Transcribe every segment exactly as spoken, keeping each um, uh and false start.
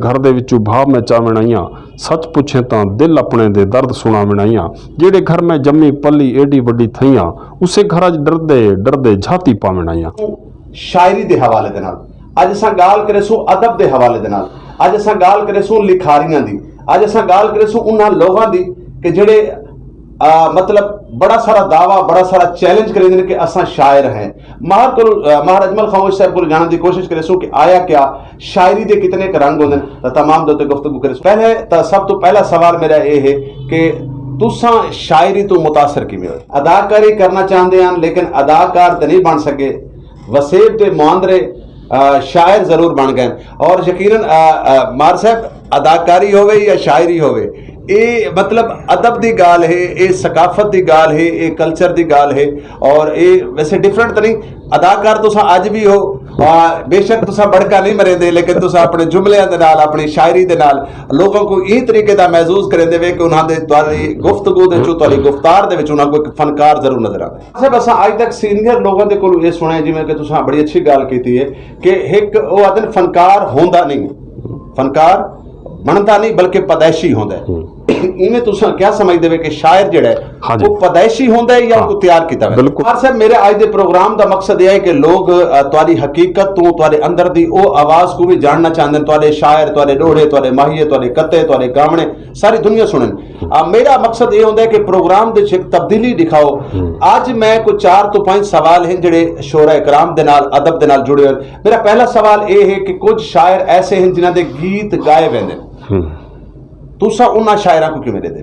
گھر دے وچوں بھا میں چاون آئیاں، سچ پچھے تاں دل اپنے دے درد سناون آئیاں۔ جیڑے گھر میں جمی پلی ایڈی وڈی تھئیاں، اسے گھر اچ ڈردے ڈردے جھاتی پاون آئیاں۔ شاعری دے حوالے دے نال اج اساں گال کرے سوں، ادب دے حوالے دے نال اج اساں گال کرے سوں، لکھاریاں دی اج اساں گال کرے سوں، انہاں لوگاں دی کہ جڑے آ، مطلب بڑا سارا دعویٰ، بڑا سارا چیلنج کریندے نے کہ اساں شاعر ہیں۔ ماہر کول، آ، ماہر اجمل خاموش صاحب کول جانن دی کوشش کرے سوں کہ آیا کیا شاعری دے کتنے ک رنگ ہوندے نے، تاں تمام دے اُتے گفتگو کرے سوں۔ پہلے تاں سب تو پہلا سوال میرا اے ہے کہ تساں شاعری تو متاثر کیویں ہوئے؟ اداکاری کرنا چاہندے ہن، لیکن اداکار تے نہیں بن سکے۔ وسیب تے مواندرے، آ، شاعر ضرور بن گئے۔ اور یقیناً، آ، آ، مار صاحب، اداکاری ہووے یا شاعری ہووے، اے مطلب ادب دی گال ہے، اے ثقافت دی گال ہے، اے کلچر دی گال ہے۔ اور اے ویسے ڈفرنٹ تو نہیں، اداکار تساں اج بھی ہو، آ، بے شک تساں بڑکا نہیں مریندے، لیکن تساں اپنے جملیاں دے نال، اپنی شاعری دے نال لوگوں کو ایں طریقے دا محظوظ کریندے وے کہ انہاں دے تہاڈی گفتگو دے وچوں، تہاڈی گفتار دے وچوں انہاں کو ایک فنکار ضرور نظر آندے۔ صاحب، اساں اج تک سینئر لوگوں دے کولوں اے سنیا، جویں کہ تساں بڑی اچھی گل کیتی ہے کہ ایک او آدھے فنکار ہوندا نہیں، فنکار بندا نہیں، بلکہ پیدائشی ہوندا ہے۔ ایویں تساں کیا سمجھدے وے کہ شاعر جڑا ہے، ہاں جی۔ وہ پیدائشی ہوندا ہے یا ہاں۔ کو تیار کیتا ہوا ہے؟ بالکل۔ اور صاحب، میرے اج دے پروگرام دا مقصد یہ ہے کہ لوگ، آ، تہاڈی حقیقت تو، تہاڈے اندر دی او آواز کو بھی جاننا چاہندے نے۔ تہاڈے شاعر، تہاڈے ڈوہڑے، تہاڈے ماہیے، تہاڈے کتے، تہاڈے گامنے، ساری دنیا سنن۔ آ، میرا مقصد یہ ہوندا ہے کہ پروگرام دے وچ ایک تبدیلی دکھاؤ۔ اج میں کوئی چار تو پنج سوال ہیں جڑے شعراء کرام دے نال، ادب دے نال جڑے ہوئے۔ میرا پہلا سوال یہ ہے کہ کچھ شاعر ایسے ہیں جنہاں دے گیت گائے ویندے نے۔ تساں انہاں شاعراں کو کیویں دے دے؟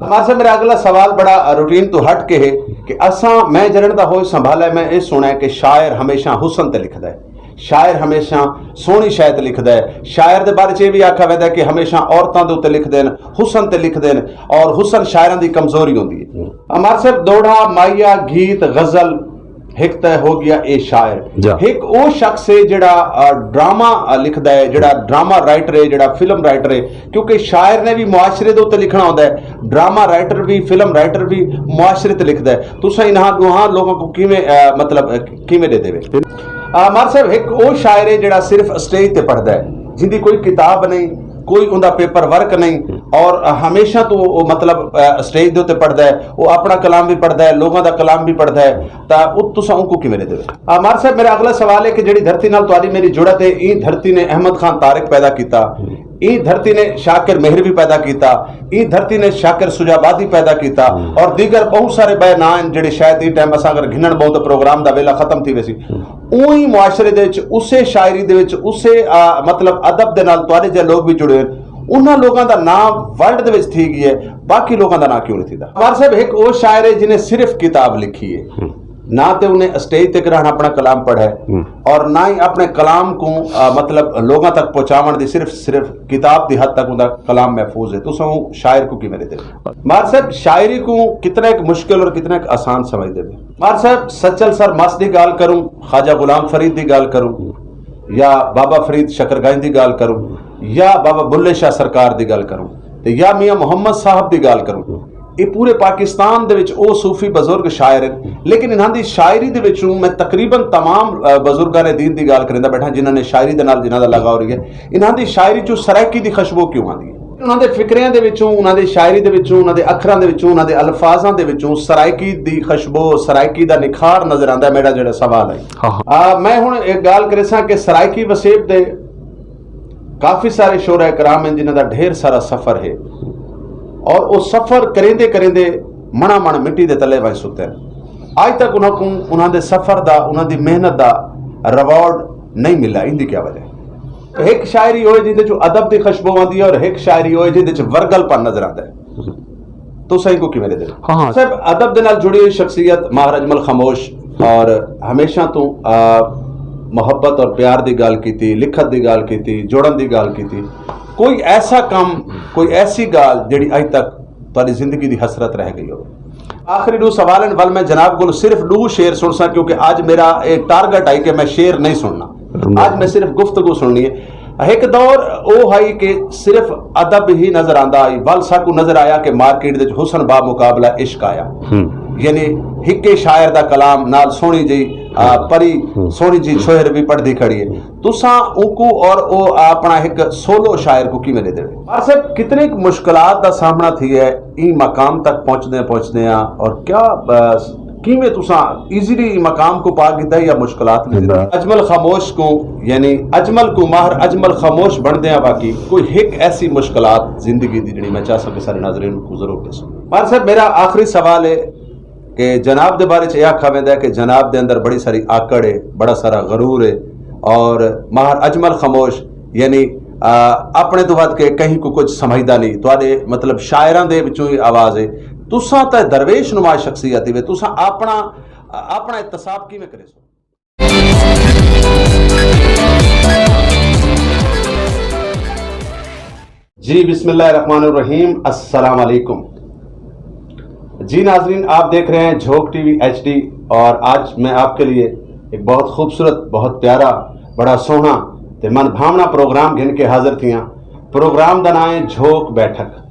ہمارے سے میرا اگلا سوال بڑا روٹین تو ہٹ کے ہے کہ اساں، میں جنن دا ہوش سنبھالا ہے، میں یہ سنا ہے کہ شاعر ہمیشہ حسن تے لکھدا ہے۔ شاعر ہمیشہ سوہنی شے تے لکھدا ہے۔ شاعر دے بارے چ یہ بھی آکھا ویدا ہے کہ ہمیشہ عورتاں دے اُتے لکھدے نے، حسن تے لکھدے نے، اور حسن شاعراں دی کمزوری ہوندی ہے۔ عمار صاحب، دوہڑا، مائیا، گیت، غزل، ہک تے ہو گیا اے شاعر۔ جا۔ ہک او شخص ہے جڑا، آ، ڈرامہ، آ، لکھدا ہے، جڑا ڈرامہ رائٹر ہے، جڑا فلم رائٹر ہے، کیونکہ شاعر نے بھی معاشرے دے اُتے لکھنا ہوندا ہے، ڈرامہ رائٹر بھی، فلم رائٹر بھی معاشرے تے لکھدا ہے۔ تساں انہاں دوہاں لوگوں کو کیویں، آ، مطلب، آ، کیویں دے دیوے؟ آ، مار صاحب، ایک او شاعر ہے جڑا صرف اسٹیج تے پڑھدا ہے، جندی کوئی کتاب نہیں، کوئی اوندا پیپر ورک نہیں، اور ہمیشہ تو او، مطلب، آ، اسٹیج دے اُتے پڑھدا ہے، او اپنا کلام بھی پڑھدا ہے، لوگاں دا کلام بھی پڑھدا ہے، تا او تساں اونکو کیویں دے دیوے؟ آ، مار صاحب، میرا اگلا سوال ہے کہ جڑی دھرتی نال تہاڈی میری جڑت ہے، این دھرتی نے احمد خان طارق پیدا کیتا، این دھرتی نے شاکر مہروی پیدا کیتا، این دھرتی نے شاکر سجابادی پیدا کیتا، اور دیگر بہت سارے بے ناں ہیں جڑے شاید این ٹائم اساں اگر گھنن بہت پروگرام دا ویلا ختم تھی ویسی۔ اوہی معاشرے دے وچ، اسے شاعری دے وچ، اسے، آ، مطلب، ادب دے نال تہاڈے جے لوگ بھی جڑے ہوئے، انہاں لوگاں دا نام ورلڈ دے وچ تھی گیا ہے، باقی لوگاں دا نام کیوں نہیں تھیندا؟ عمار صاحب، ایک او شاعر ہے جنہیں صرف کتاب لکھی ہے، نہ تے انہیں اسٹیج تے گرہن اپنا کلام پڑھا ہے، اور نہ ہی اپنے کلام کو، آ، مطلب، لوگاں تک پہنچاون دی، صرف، صرف کتاب دی حد تک انہاں دا کلام محفوظ ہے۔ تساں او شاعر کو کیویں دے؟ مار صاحب، شاعری کو کتنا ایک مشکل اور کتنا ایک آسان سمجھ دے؟ مار صاحب، سچل سر مس دی گال کروں، خواجہ غلام فرید دی گال کروں، یا بابا فرید شکرگائیں دی گال کروں، یا بابا بلے شاہ سرکار دی گال کروں، تے یا میاں محمد صاحب دی گال کروں، یہ پورے پاکستان دے وچ او صوفی بزرگ شاعر ہیں، لیکن انہاں دی شاعری دے وچوں میں تقریباً تمام، آ، بزرگاں نے دین دی گال کریندا بیٹھا، جنہاں نے شاعری دے نال جنہاں دا لگاؤ رہی ہے، انہاں دی شاعری چوں سرائیکی دی خوشبو کیوں آندی ہے؟ انہاں دے فقریاں دے وچوں، انہاں دی شاعری دے وچوں، انہاں دے اکھراں دے وچوں، انہاں دے الفاظاں دے وچوں سرائیکی دی خوشبو، سرائیکی دا نکھار نظر آندا ہے۔ میرا جڑا سوال ہے، ہاں، ہاں۔ آ، میں ہن ایک گال کرے ساں کہ سرائیکی وسیب دے کافی سارے شعراء کرام ہیں جنہاں دا ڈھیر سارا سفر ہے، اور او سفر کریندے کریندے منا من مٹی دے تلے وائے ستے ہیں۔ اج تک انہاں کو انہاں دے سفر دا، انہاں دی محنت دا ریوارڈ نہیں ملا۔ ان دی کیا وجہ ہے؟ ایک شاعری ہوئے جن دے چوں ادب دی خوشبو آندی ہے اور ایک شاعری ہوئے جن دے چوں ورگل پن نظر آندا ہے۔ تو صحیح کو کیویں دے دے؟ ہاں، ہاں۔ صاحب، ادب دے نال جڑی ہوئی شخصیت ماہر اجمل خاموش، اور ہمیشہ تو، آ، محبت اور پیار دی گل کیتی، لکھت دی گل کیتی، جوڑن دی گل کیتی۔ کوئی ایسا کام، کوئی ایسی گل جڑی اج تک تہاڈی زندگی دی حسرت رہ گئی ہو؟ آخری دو سوال ہیں، ول میں جناب کول صرف دو شعر سن ساں، کیونکہ اج میرا ایک ٹارگٹ ہے کہ میں شعر نہیں سننا، اج میں صرف گفتگو سننی ہے۔ ایک دور او ہائی کہ صرف ادب ہی نظر آندا ہائی، ول ساکو نظر آیا کہ مارکیٹ دے وچ حسن با مقابلہ عشق آیا۔ یعنی ہکے شاعر دا کلام نال سوہنی جئی، آ، پری، سوہنی جئی چھوہر وی پڑھدی کھڑی ہے۔ تساں اونکو اور او اپنا ہک سولو شاعر کو کیویں لے دے؟ مار صاحب، کتنے ایک مشکلات دا سامنا تھی ہے این مقام تک پہنچدے پہنچدے ہاں، اور کیا، آ، کیویں تساں ایزیلی این مقام کو پا کیتا ہے یا مشکلات وی دتا؟ اجمل خاموش کو، یعنی اجمل کو، ماہر اجمل خاموش بندے ہاں، باقی کوئی ہک ایسی مشکلات زندگی دی جڑی میں چاہ سکے سارے ناظرین کو ضرور دسو۔ مار صاحب، میرا آخری سوال ہے کہ جناب دے بارے چ یہ آکھا ویندا ہے کہ جناب دے اندر بڑی ساری آکڑ ہے، بڑا سارا غرور ہے، اور ماہر اجمل خاموش، یعنی، آ، اپنے تو ود کے کہیں کو کچھ سمجھدا نہیں۔ تواڈے، مطلب، شاعراں دے وچوں ہی آواز ہے۔ تساں تے درویش نما شخصیت ہی وے، تساں اپنا، اپنا احتساب کیویں کرے سو؟ جی، بسم اللہ الرحمن الرحیم، السلام علیکم۔ جی ناظرین، آپ دیکھ رہے ہیں جھوک ٹی وی ایچ ڈی، اور آج میں آپ کے لیے ایک بہت خوبصورت، بہت پیارا، بڑا سوہنا تے من بھاونا پروگرام گھن کے حاضر تھیاں۔ پروگرام دا نام ہے جھوک بیٹھک،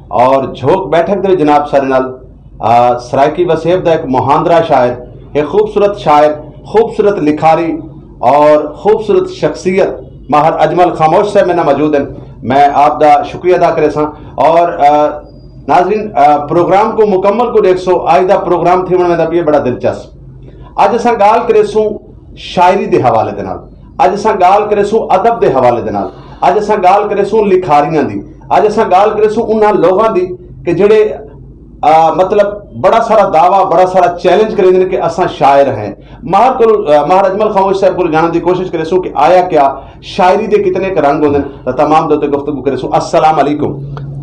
اور جھوک بیٹھک دے وچ جناب سارے نال، آ، سرائیکی وسیب دا ایک مہاندرا شاعر، ایک خوبصورت شاعر، خوبصورت لکھاری اور خوبصورت شخصیت ماہر اجمل خاموش صاحب میرے نال موجود ہیں۔ میں آپ دا شکریہ ادا کرے ساں۔ اور، آ، ناظرین، آ، پروگرام کو مکمل کو دیکھ سو، آج دا پروگرام تھی ہونے دا پیے بڑا دلچسپ۔ اج اساں گال کرے سوں شاعری دے حوالے دے نال، اج اساں گال کرے سوں ادب دے حوالے دے نال، اج اساں گال کرے سوں لکھاریاں دی، اج اساں گال کرے سوں انہاں لوگاں دی کہ جڑے، آ، مطلب، بڑا سارا دعویٰ، بڑا سارا چیلنج کریندے نے کہ اساں شاعر ہیں۔ ماہر کول، آ، ماہر اجمل خاموش صاحب کول جانن دی کوشش کرے سوں کہ آیا کیا شاعری دے کتنے ک رنگ ہوندے نے، تاں تمام دے اُتے گفتگو کرے سوں۔ السلام علیکم۔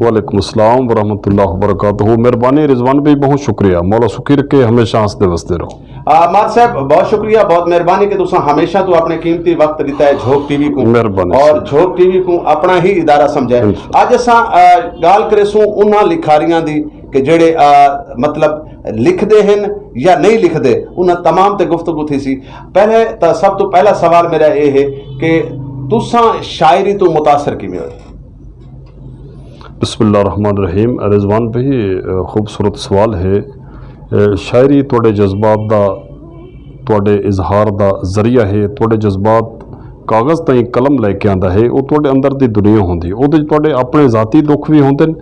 وعلیکم السلام ورحمۃ اللہ وبرکاتہ۔ مہربانی رضوان بھائی، بہت شکریہ، مولا سخی رکھے، ہمیشہ ہنسدے وسدے رہو۔ آ، مار صاحب، بہت شکریہ، بہت مہربانی کہ تساں ہمیشہ تو اپنے قیمتی وقت دیتا ہے جھوک ٹی وی کو، مہربانی اور سر۔ جھوک ٹی وی کو اپنا ہی ادارہ سمجھا ہے۔ بالکل۔ اج اساں، آ، گال کرے سوں انہاں لکھاریاں دی کہ جڑے، آ، مطلب، لکھدے ہن یا نہیں لکھدے، انہاں تمام تے گفتگو تھی سی۔ پہلے تاں سب تو پہلا سوال میرا یہ ہے کہ تساں شاعری تو متاثر کیویں ہوئے؟ بسم اللہ الرحمن الرحیم۔ رضوان بھائی، اے، خوبصورت سوال ہے۔ اے، شاعری تواڈے جذبات دا، تواڈے اظہار دا ذریعہ ہے۔ تواڈے جذبات کاغذ تائیں قلم لے کے آندا ہے، او تواڈے اندر دی دنیا ہوندی ہے۔ اودے وچ تواڈے اپنے ذاتی دکھ وی ہوندے نے،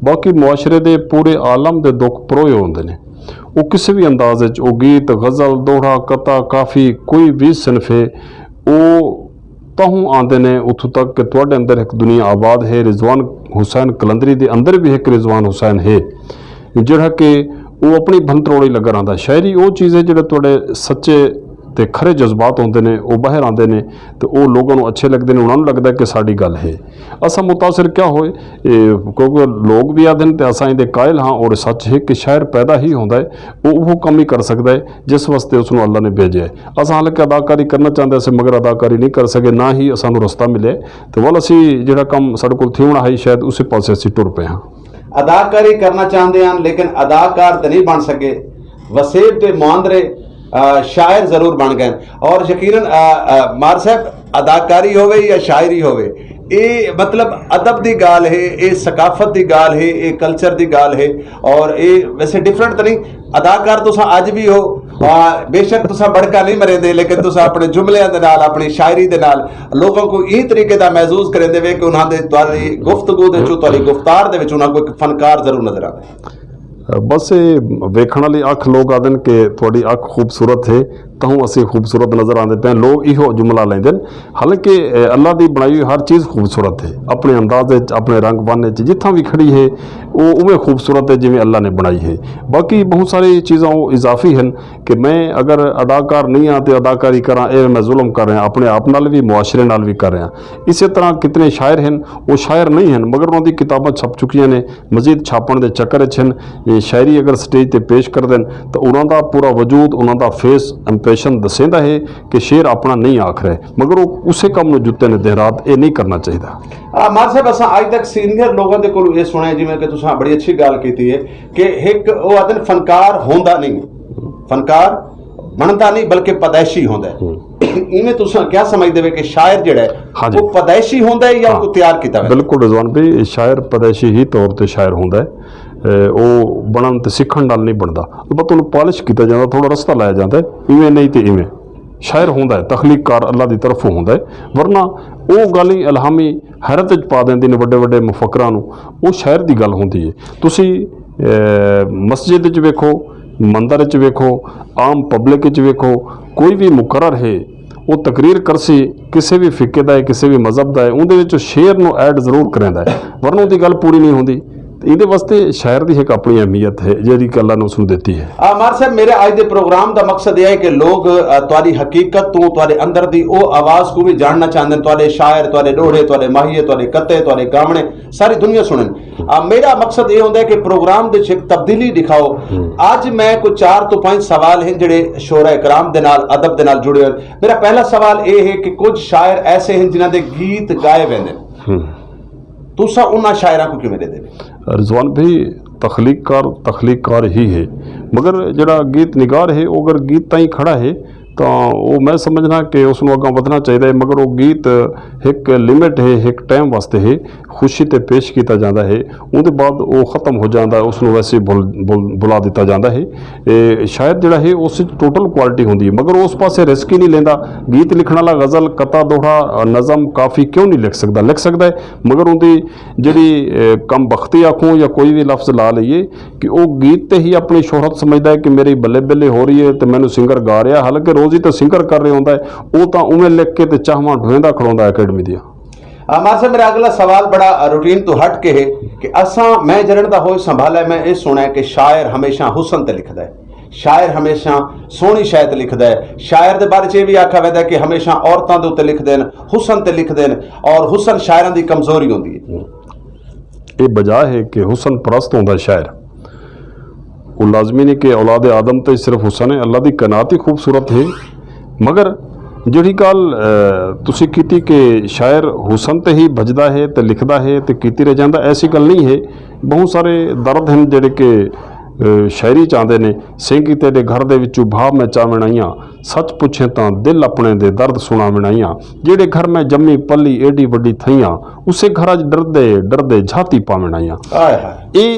باقی معاشرے دے پورے عالم دے دکھ پروئے ہوندے نے۔ او کسے وی انداز وچ، او گیت، غزل، دوہڑا، قطعہ، کافی، کوئی وی صنف ہے، او تہوں آندے نے اتھوں تک کہ تواڈے اندر ایک دنیا آباد ہے۔ رضوان حسین قلندری دے اندر بھی ایک رضوان حسین ہے، جڑا کہ او اپنی بھنتروڑی لگا رہندا۔ شاعری او چیز ہے جڑا تواڈے سچے تے کھرے جذبات ہوندے نے، او باہر آندے نے تے او لوگاں نوں اچھے لگدے نے، انہاں نوں لگدا ہے کہ ساڈی گل ہے۔ اساں متاثر کیا ہوئے؟ اے، کیونکہ لوگ بھی آدھے نے تے اساں ایندے قائل ہاں، اور سچ ہے کہ شاعر پیدا ہی ہوندا ہے، او وہ کم ہی کر سکدا ہے جس واسطے اس نوں اللہ نے بھیجا ہے۔ اساں حالانکہ اداکاری کرنا چاہندے سے، مگر اداکاری نہیں کر سکے، نہ ہی اساں نوں رستہ ملے۔ تے ول اسی جڑا کم ساڈے کول تھیونا ہے، شاید اسے پاسے اسی ٹر پئے ہاں۔ اداکاری کرنا چاہندے ہن، لیکن اداکار تے نہیں بن سکے۔ وسیب تے مہاندرے، آ، شاعر ضرور بن گئے۔ اور یقیناً، آ، آ، مار صاحب، اداکاری ہووے یا شاعری ہووے، اے مطلب ادب دی گال ہے، اے ثقافت دی گال ہے، اے کلچر دی گال ہے۔ اور اے ویسے ڈفرنٹ تو نہیں، اداکار تساں اج بھی ہو، آ، بے شک تساں بڑکا نہیں مریندے، لیکن تساں اپنے جملیاں دے نال، اپنی شاعری دے نال لوگوں کو ایں طریقے دا محظوظ کریندے وے کہ انہاں دے تہاڈی گفتگو دے وچوں، تہاڈی گفتار دے وچ انہاں کو ایک فنکار ضرور نظر آوے۔ بس اے ویکھن والی اکھ، لوگ آدھن کہ تہاڈی اکھ خوبصورت ہے، تہوں اسی خوبصورت نظر آندے پے ہیں، لوگ ایہو جملہ لیندے نے۔ حالانکہ، اے، اللہ دی بنائی ہوئی ہر چیز خوبصورت ہے، اپنے انداز وچ، اپنے رنگ بن وچ، جتھاں بھی کھڑی ہے، او اوویں خوبصورت ہے جویں اللہ نے بنائی ہے۔ باقی بہت ساری چیزاں او اضافی ہیں کہ میں اگر اداکار نہیں ہاں تے اداکاری کراں، اے میں ظلم کر رہا، اپنے آپ نال بھی، معاشرے نال بھی کر رہا۔ اسی طرح کتنے شاعر ہیں، وہ شاعر نہیں ہیں، مگر انہاں دی کتاباں چھپ چکیاں نے، مزید چھاپن دے چکر وچ ہن۔ اے شاعری اگر سٹیج تے پیش کر دین، تاں انہاں دا پورا وجود، انہاں دا فیس امپریشن دسیندا ہے کہ شعر اپنا نہیں آکھ رہے، مگر وہ اسے کم نوں جتے نے دن رات، اے نہیں کرنا چاہیدا۔ آ، مار صاحب، اساں اج تک سینئر لوگاں دے کولوں اے سنیا، جویں کہ تساں بڑی اچھی گل کیتی ہے کہ ایک او آدھے فنکار ہوندا نہیں، فنکار بندا نہیں، بلکہ پیدائشی ہوندا ہے۔ ایویں تساں کیا سمجھدے وے کہ شاعر جڑا ہے، ہاں جی۔ وہ پیدائشی ہوندا ہے یا ہاں۔ کو تیار کیتا ہوا ہے؟ بالکل رضوان بھائی، شاعر پیدائشی ہی طور تے شاعر ہوندا ہے۔ او بنن تے سکھن نال نہیں بندا۔ البتہ انہوں پالش کیتا جاندا، تھوڑا رستہ لایا جاندا ہے، ایویں نہیں تے ایویں۔ شاعر ہوندا ہے، تخلیق کار اللہ دی طرفوں ہوندا ہے، ورنہ او گل ہی الہامی حیرت وچ پا دیندے نے وڈے وڈے مفکراں نوں۔ او شاعر دی گل ہوندی ہے۔ تسی مسجد وچ ویکھو، مندر وچ ویکھو، عام پبلک وچ ویکھو، کوئی بھی مقرر ہے، وہ تقریر کرسی، کسے بھی فقے دا ہے، کسے بھی مذہب دا ہے، اون دے وچ شعر نو ایڈ ضرور کریندا ہے، ورنہ اون دی گل پوری نہیں ہوندی۔ تے ایندے واسطے شاعر دی ایک اپنی اہمیت ہے، جیڑی کہ اللہ نے اس نو دتی ہے۔ آ، مار صاحب، میرے اج دے پروگرام دا مقصد یہ ہے کہ لوگ، آ، تہاڈی حقیقت تو، تہاڈے اندر دی او آواز کو بھی جاننا چاہندے نے، تہاڈے شاعر، تہاڈے ڈوہڑے، تہاڈے ماہیے، تہاڈے کتے، تہاڈے گامنے، ساری دنیا سنن۔ آ، میرا مقصد یہ ہوندا ہے کہ پروگرام دے وچ ایک تبدیلی دکھاؤ۔ اج میں کوئی چار تو پنج سوال ہیں جڑے شعراء کرام دے نال، ادب دے نال جڑے ہوئے۔ میرا پہلا سوال یہ ہے کہ کچھ شاعر ایسے ہیں جنہاں دے گیت گائے ویندے نے۔ تساں انہاں شاعراں کو کیویں دے دے؟ رضوان بھائی، تخلیق کار تخلیق کار ہی ہے، مگر جڑا گیت نگار ہے، وہ اگر گیت تائیں کھڑا ہے، تو وہ میں سمجھنا کہ اس نوں اگاں ودھنا چاہیدا ہے، مگر وہ گیت ایک لمٹ ہے، ایک ٹائم واسطے ہے، خوشی تے پیش کیتا جاندا ہے، اون دے بعد وہ ختم ہو جاندا ہے، اس نوں ویسے بھل بھل بھلا دتا جاندا ہے۔ اے شاعر جڑا ہے، اس وچ ٹوٹل کوالٹی ہوندی ہے، مگر اس پاسے رسک ہی نہیں لیندا۔ گیت لکھن والا غزل، قطعہ، دوہڑا، نظم، کافی کیوں نہیں لکھ سکدا؟ لکھ سکدا ہے، مگر اون دی جڑی، اے، کم بختی آکھوں یا کوئی بھی لفظ لا لئیے، کہ او گیت تے ہی اپنی شہرت سمجھدا ہے کہ میری بلے بلے ہو رہی ہے تے مینوں سنگر گا رہا، حالانکہ روز ہی تے سنگر کر رہا ہوندا ہے۔ او تاں اوویں لکھ کے تے چاہواں ڈھویندا کھڑوندا ہے اکیڈمی دیاں۔ آ، مار صاحب، میرا اگلا سوال بڑا روٹین تو ہٹ کے ہے کہ اساں، میں جنن دا ہوش سنبھالا ہے، میں اے سنیا ہے کہ شاعر ہمیشہ حسن تے لکھدا ہے، شاعر ہمیشہ سوہنی شاعر تے لکھدا ہے، شاعر دے بارے چ اے وی آکھیا ویندا ہے کہ ہمیشہ عورتاں دے اُتے لکھدے نے، حسن تے لکھدے نے، اور حسن شاعراں دی کمزوری ہوندی ہے۔ یہ وجہ ہے کہ حسن پرست ہوندا ہے شاعر۔ وہ لازمی نہیں کہ اولاد آدم تے صرف حسن ہے، اللہ دی کائنات ہی خوبصورت ہے۔ مگر جڑی گل، اے، تسی کیتی کہ شاعر حسن تے ہی بجدا ہے تے لکھدا ہے تے کیتی رہ جاندا، ایسی گل نہیں ہے۔ بہت سارے درد ہیں جڑے کہ، اے، شاعری چاہندے نے، سنگی تیرے گھر دے وچوں بھا میں چاون آئیاں، سچ پچھے تاں دل اپنے دے درد سناون آئیاں، جڑے گھر میں جمی پلی ایڈی وڈی تھئیاں، اسے گھر اچ ڈردے ڈردے جھاتی پاون آئیاں۔ ہائے ہائے۔ اے،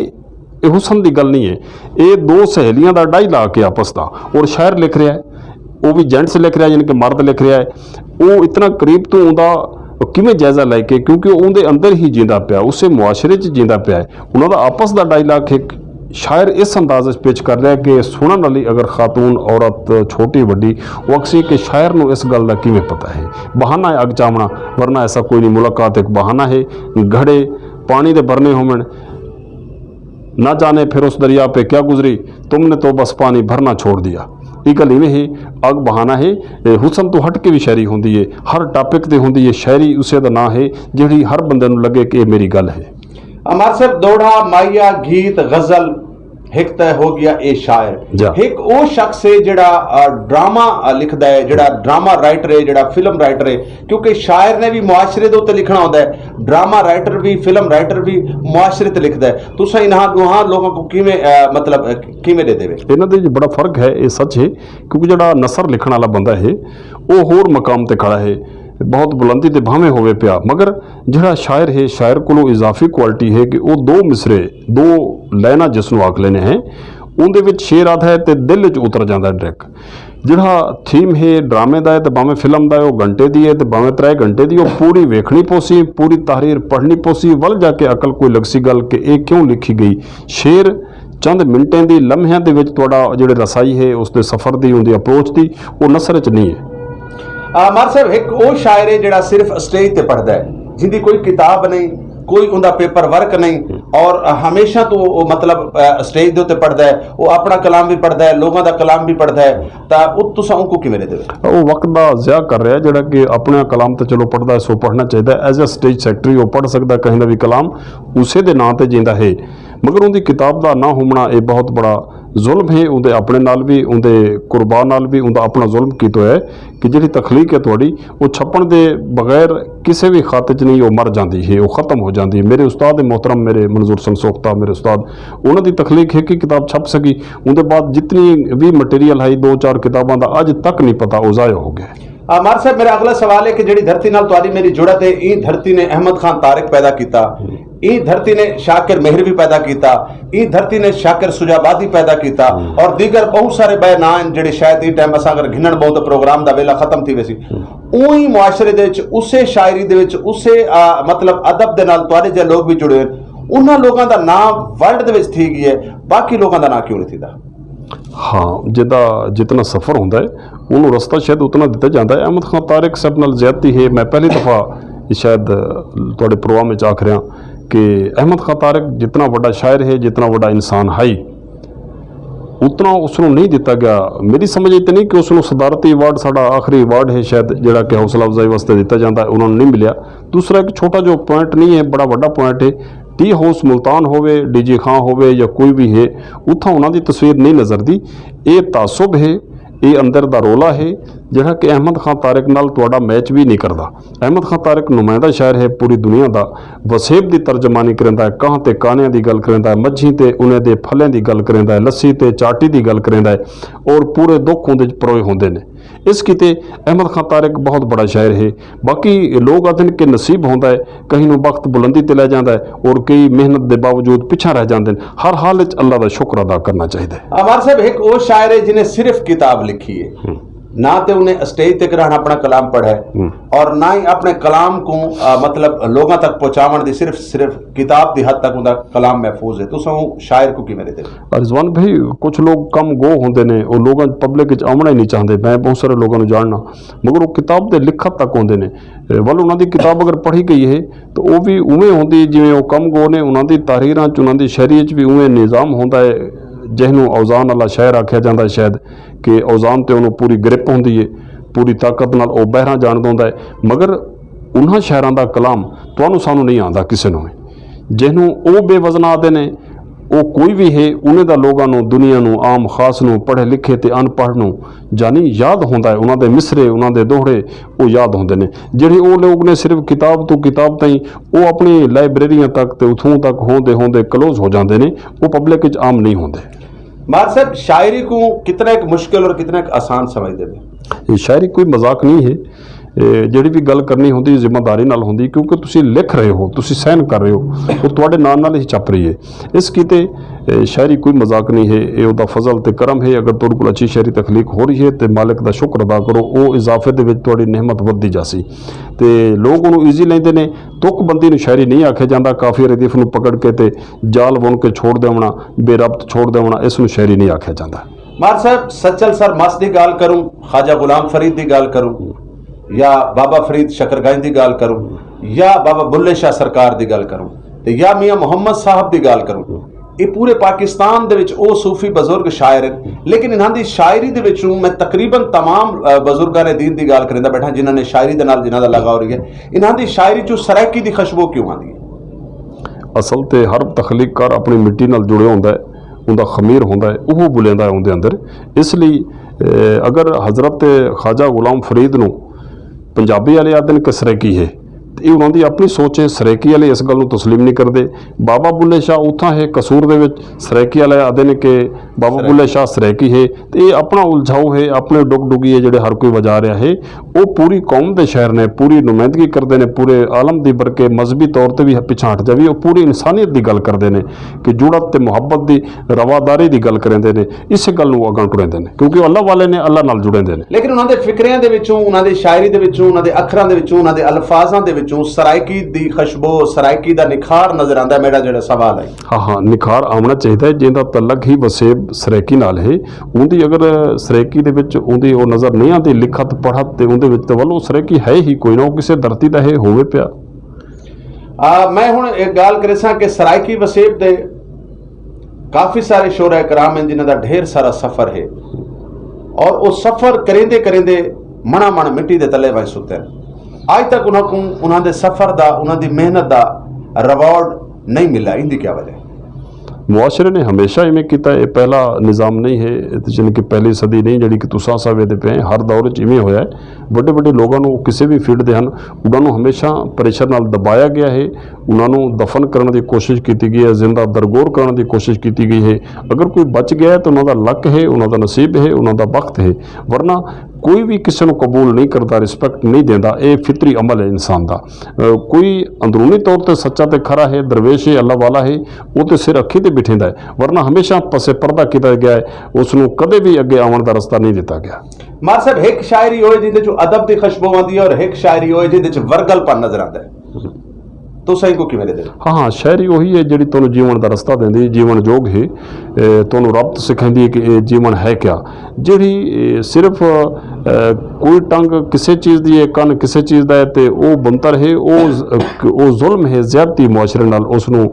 اے حسن دی گل نہیں ہے، اے دو سہیلیاں دا ڈائی لا کے آپس دا، اور شاعر لکھ رہا ہے، وہ بھی جینٹس لکھ رہا ہے، یعنی کہ مرد لکھ رہا ہے، وہ اتنا قریب تو اوندا کیویں جائزہ لے کے، کیونکہ اون دے اندر ہی جیندا پیا، اسے معاشرے چ جیندا پیا ہے۔ انہاں دا آپس دا ڈائیلاگ ایک شاعر اس انداز وچ پیش کر رہا ہے کہ سنن والی اگر خاتون، عورت، چھوٹی وڈی، وہ اکسی کہ شاعر نو اس گل دا کیویں پتہ ہے؟ بہانہ ہے اگ چاونا، ورنہ ایسا کوئی نہیں۔ ملاقات ایک بہانہ ہے۔ گھڑے پانی دے بھرنے ہوون، نہ جانے پھر اس دریا پہ کیا گزری، تم نے تو بس پانی بھرنا چھوڑ دیا۔ یہ گل ایویں ہے، اگ بہانہ ہے۔ اے حسن تو ہٹ کے بھی شاعری ہوندی ہے، ہر ٹاپک تے ہوندی ہے۔ شاعری اسے دا نام ہے جڑی ہر بندے نوں لگے کہ یہ میری گل ہے۔ امر صاحب، دوہڑا، ماہیا، گیت، غزل، ہک تے ہو گیا اے شاعر۔ جا۔ ہک او شخص ہے جڑا، آ، ڈرامہ، آ، لکھدا ہے، جڑا ڈرامہ رائٹر ہے، جڑا فلم رائٹر ہے، کیونکہ شاعر نے بھی معاشرے دے اُتے لکھنا ہوندا ہے، ڈرامہ رائٹر بھی، فلم رائٹر بھی معاشرے تے لکھدا ہے۔ تساں انہاں دوہاں لوگاں کو کیویں، آ، مطلب، آ، کیویں دے دیوے؟ انہاں دے وچ بڑا فرق ہے، یہ سچ ہے، کیونکہ جڑا نثر لکھن والا بندہ ہے، وہ ہور مقام تے کھڑا ہے، بہت بلندی تے بھاویں ہووے پیا، مگر جڑا شاعر ہے، شاعر کولوں اضافی کوالٹی ہے کہ وہ دو مصرے، دو لائناں جس نوں آکھ لینے ہیں، اون دے وچ شعر آتا ہے تے دل وچ اتر جاندا ہے ڈائریکٹ۔ جڑا تھیم ہے ڈرامے دا ہے تے بھاویں فلم دا ہے، وہ گھنٹے دی ہے تے بھاویں ترے گھنٹے دی، وہ پوری ویکھنی پوسی، پوری تحریر پڑھنی پوسی، ول جا کے عقل کوئی لگسی گل کہ اے کیوں لکھی گئی۔ شعر چند منٹیں دی، لمحیاں دے وچ تہاڈا جڑے رسائی ہے، اس دے سفر دی، اون دی اپروچ دی، وہ نثر وچ نہیں ہے۔ آ، مار صاحب، ایک او شاعر ہے جڑا صرف اسٹیج تے پڑھدا ہے، جن دی کوئی کتاب نہیں، کوئی اوندا پیپر ورک نہیں، اور ہمیشہ تو وہ، مطلب، آ، اسٹیج دے تے پڑھدا ہے، وہ اپنا کلام بھی پڑھدا ہے، لوگوں دا کلام بھی پڑھدا ہے، تا او تساں اون کو کیویں دے دے؟ وہ وقت دا ضیاع کر رہا ہے، جڑا کہ اپنا کلام تے چلو پڑھدا ہے، سو پڑھنا چاہیدا ہے۔ ایز اے اسٹیج سیکرٹری وہ پڑھ سکدا ہے، کہیں دا بھی کلام اسے دے نام تے جیندا ہے۔ مگر اوندی کتاب دا نہ ہونا، اے بہت بڑا ظلم ہے، اوندے اپنے نال بھی، اوندے قربا نال بھی، اوندا اپنا ظلم کیتا ہے کہ جڑی تخلیق ہے تہاڈی، وہ چھپن دے بغیر کسے بھی خط چ نہیں، وہ مر جاندی ہے، وہ ختم ہو جاندی ہے۔ میرے استاد محترم، میرے منظور سن سوختہ، میرے استاد، انہاں دی تخلیق ہے کہ کتاب چھپ سکی۔ اوندے بعد جتنی بھی مٹیریل ہے، دو چار کتاباں دا اج تک نہیں پتا، وہ ضائع ہو گیا ہے۔ عمار صاحب، میرا اگلا سوال ہے کہ جڑی دھرتی نال تہاڈی میری جڑت ہے، ایں دھرتی نے احمد خان طارق پیدا کیتا، ایں دھرتی نے شاکر مہروی پیدا کیتا، ایں دھرتی نے شاکر سجابادی پیدا کیتا، اور دیگر بہت سارے بے ناں ہیں جڑے شاید ایں ٹائم اساں اگر گھنن بہوں تو پروگرام دا ویلا ختم تھی ویسی۔ اوہی معاشرے دے وچ، اسے شاعری دے وچ، اسے، آ، مطلب ادب دے نال تہاڈے جے لوگ بھی جڑے ہوئے، انہاں لوگاں دا ناں ورلڈ دے وچ تھی گیا ہے، باقی لوگاں دا ناں کیوں نہیں تھیندا؟ ہاں، جدا جتنا سفر ہوندا ہے، انہوں رستہ شاید اتنا دتا جاندا ہے۔ احمد خان طارق صاحب نال زیادتی ہے۔ میں پہلی دفعہ یہ شاید تواڈے پروگرام وچ آکھ رہا کہ احمد خان طارق جتنا وڈا شاعر ہے، جتنا وڈا انسان ہے، اتنا اس نوں نہیں دتا گیا۔ میری سمجھ یہ نہیں کہ اس نوں صدارتی ایوارڈ، ساڈا آخری ایوارڈ ہے شاید، جڑا کہ حوصلہ افزائی واسطے دتا جاندا ہے، انہوں نے نہیں ملیا۔ دوسرا ایک چھوٹا جو پوائنٹ نہیں ہے، بڑا وڈا پوائنٹ ہے۔ ٹی ہاؤس ملتان ہووے، ڈی جی خان ہووے یا کوئی بھی ہے، اتھاں انہاں دی تصویر نہیں نظر دی۔ اے تعصب ہے، اے اندر دا رولا ہے، جڑا کہ احمد خان طارق نال تہاڈا میچ بھی نہیں کردا۔ احمد خان طارق نمائندہ شاعر ہے پوری دنیا دا، وسیب دی ترجمانی کریندا ہے، کہاں تے کانیاں دی گل کریندا ہے، مجھیں تے انہیں دے پھلیں دی گل کریندا ہے، لسی تے چاٹی دی گل کریندا ہے، اور پورے دکھ اوندے وچ پروئے ہوندے نے۔ اس کیتے احمد خان طارق بہت بڑا شاعر ہے۔ باقی لوگ آدھن کہ نصیب ہوندا ہے، کہیں نوں بخت بلندی تے لے جاندا ہے اور کئی محنت دے باوجود پچھا رہ جاندے نے۔ ہر حال وچ اللہ دا شکر ادا کرنا چاہیدا ہے۔ عمار صاحب، ایک او شاعر ہے جنہیں صرف کتاب لکھی ہے، نہ تے انہیں اسٹیج تے کران اپنا کلام پڑھا ہے، اور نہ ہی اپنے کلام کو، آ، مطلب لوگاں تک پہنچاون دی، صرف صرف کتاب دی حد تک انہاں دا کلام محفوظ ہے۔ تساں او شاعر کو کیویں دیکھدے ہو؟ رضوان بھائی، کچھ لوگ کم گو ہوندے نے، او لوگاں پبلک وچ آونا ہی نہیں چاہندے۔ میں بہت سارے لوگاں نوں جاننا، مگر وہ کتاب دے لکھت تک ہوندے نے۔ اے، ول انہاں دی کتاب اگر پڑھی گئی ہے تو وہ بھی اوویں ہوندی ہے جویں وہ کم گو نے۔ انہاں دی تحریراں چ، انہاں دی شاعری چ بھی اوویں نظام ہوندا ہے، جہنوں اوزان والا شاعر آکھیا جاندا ہے شاید، کہ اوزان تے انہوں پوری گرپ ہوندی ہے، پوری طاقت نال وہ بہراں جان دوندا ہے۔ مگر انہاں شاعراں دا کلام تانوں سانوں نہیں آندا کسے نوں وی۔ جہنوں او بے وزن آدھے نے، او کوئی بھی ہے، انہیں دا لوگاں نوں، دنیا نوں، عام خاص نوں، پڑھے لکھے تے ان پڑھ نوں جانی یاد ہوندا ہے۔ انہاں دے مصرے، انہاں دے دوہڑے او یاد ہوندے نے۔ جڑے او لوگ نے صرف کتاب تو کتاب تائیں، او اپنی لائبریریاں تک تے اتھوں تک ہوندے ہوندے کلوز ہو جاندے نے، او پبلک وچ عام نہیں ہوندے۔ مار صاحب، شاعری کو کتنا ایک مشکل اور کتنا ایک آسان سمجھ دے؟ یہ شاعری کوئی مذاق نہیں ہے۔ اے، جڑی بھی گل کرنی ہوندی، ذمہ داری نال ہوندی، کیونکہ تسی لکھ رہے ہو، تسی سائن کر رہے ہو، اور تواڈے نام نال ہی چھپ رہی ہے۔ اس کیتے، اے، شاعری کوئی مذاق نہیں ہے، اے اودا فضل تے کرم ہے۔ اگر تہاڈے کول اچھی شاعری تخلیق ہو رہی ہے تے مالک دا شکر ادا کرو، او اضافے دے وچ تہاڈی نعمت ودھدی جاسی۔ تے لوگ اونوں ایزی لیندے نے۔ تک بندی نوں شاعری نہیں آکھیا جاندا، کافی ردیف نوں پکڑ کے تے جال بن کے چھوڑ دیونا، بے ربط چھوڑ دیونا، اس نوں شاعری نہیں آکھیا جاندا۔ مار صاحب، سچل سر مس دی گال کروں، خواجہ غلام فرید دی گال کروں، یا بابا فرید شکرگنج دی گال کروں، یا بابا بلے شاہ سرکار دی گل کروں، تے یا میاں محمد صاحب دی گل کروں، یہ پورے پاکستان دے وچ او صوفی بزرگ شاعر ہیں، لیکن انہاں دی شاعری دے وچوں میں تقریباً تمام، آ، بزرگاں نے دین دی گل کریندا بیٹھا، جنہاں نے شاعری دے نال جنہاں دا لگاؤ رہی ہے، انہاں دی شاعری چوں سرائیکی دی خوشبو کیوں آندی ہے؟ اصل تے ہر تخلیق کار اپنی مٹی نال جڑیا ہوندا ہے، اوندا خمیر ہوندا ہے، وہ بلیندا ہے اوندے اندر۔ اس لئی، اے، اگر حضرت خواجہ غلام فرید نوں پنجابی والے آدھے نے کہ سرائیکی ہے، تے اے انہاں دی اپنی سوچ ہے۔ سرائیکی والے اس گل نوں تسلیم نہیں کردے۔ بابا بلے شاہ اتھاں ہے قصور دے وچ، سرائیکی والے آدھے نے کہ بابا بلے شاہ سرائیکی ہے، تے اے اپنا الجھاؤ ہے، اپنے ڈگ ڈگی ہے جڑے ہر کوئی وجا رہا ہے۔ وہ پوری قوم دے شہر نے، پوری نمائندگی کردے نے، پورے عالم دی، بلکہ مذہبی طور تے بھی پچھاں ہٹ جاوی، وہ پوری انسانیت دی گل کردے نے کہ جڑت تے محبت دی، رواداری دی گل کریندے نے۔ اسے گل نوں اگاں ٹریندے نے، کیونکہ وہ اللہ والے نے، اللہ نال جڑیندے نے۔ لیکن انہاں دے فکریاں دے وچوں، انہاں دی شاعری دے وچوں، انہاں دے اکھراں دے وچوں، انہاں دے الفاظاں دے وچوں سرائیکی دی خوشبو، سرائیکی دا نکھار نظر آندا ہے۔ میرا جڑا سوال ہے۔ ہاں ہاں، نکھار آونا چاہیدا ہے، جیندا تعلق ہی وسیب سرائیکی نال ہے۔ اوندی اگر سرائیکی دے وچ اوندی او نظر نہیں آندی، لکھت پڑھت تے اوندے وچ، تے ولوں سرائیکی ہے ہی کوئی نہ، او کسے دھرتی دا ہے ہووے پیا۔ آ، میں ہن ایک گل کرساں کہ سرائیکی وسیب دے کافی سارے شعراء کرام ہیں جنہاں دا ڈھیر سارا سفر ہے، اور او سفر کریندے کریندے منا من مٹی دے تلے وائیں ستے ہیں۔ اج تک انہاں کو انہاں دے سفر دا، انہاں دی محنت دا ریوارڈ نہیں ملا۔ ان دی کیا وجہ ہے؟ معاشرے نے ہمیشہ ایویں کیتا ہے، پہلا نظام نہیں ہے، یعنی کہ پہلی صدی نہیں جڑی کہ تساں ساوے دے پے ہیں، ہر دور وچ ایویں ہویا ہے۔ وڈے وڈے لوگاں نوں، کسے بھی فیلڈ دے ہن، انہاں نوں ہمیشہ پریشر نال دبایا گیا ہے، انہاں نوں دفن کرن دی کوشش کیتی گئی ہے، زندہ درگور کرن دی کوشش کیتی گئی ہے۔ اگر کوئی بچ گیا ہے تو انہاں دا لک ہے، انہاں دا نصیب ہے، انہاں دا بخت ہے، ورنہ کوئی بھی کسی نوں قبول نہیں کردا، رسپیکٹ نہیں دیندا۔ اے فطری عمل ہے انسان دا۔ کوئی اندرونی طور تے سچا تے کھرا ہے، درویش ہے، اللہ والا ہے، وہ تے سر اکھی تے بٹھیندا ہے، ورنہ ہمیشہ پسے پردہ کیتا گیا ہے۔ اس نوں کدے بھی اگے آون دا رستہ نہیں دتا گیا۔ مار صاحب، ایک شاعری ہوئے جہدے چ ادب دی خوشبو آندی ہے اور ایک شاعری ہوئے جہدے چ ورگل پن نظر آندا ہے۔ تساں کو کیویں دے؟ ہاں ہاں، شاعری وہی ہے جڑی تانوں جیون دا رستہ دیندی، جیون جوگ ہے، تانوں ربط سکھاندی ہے کہ اے جیون ہے کیا۔ جڑی صرف کوئی ٹنگ کسے چیز دی ہے، کن کسے چیز دا ہے، تے او بنتر ہے، او ظلم ہے، زیادتی معاشرے نال، اس نوں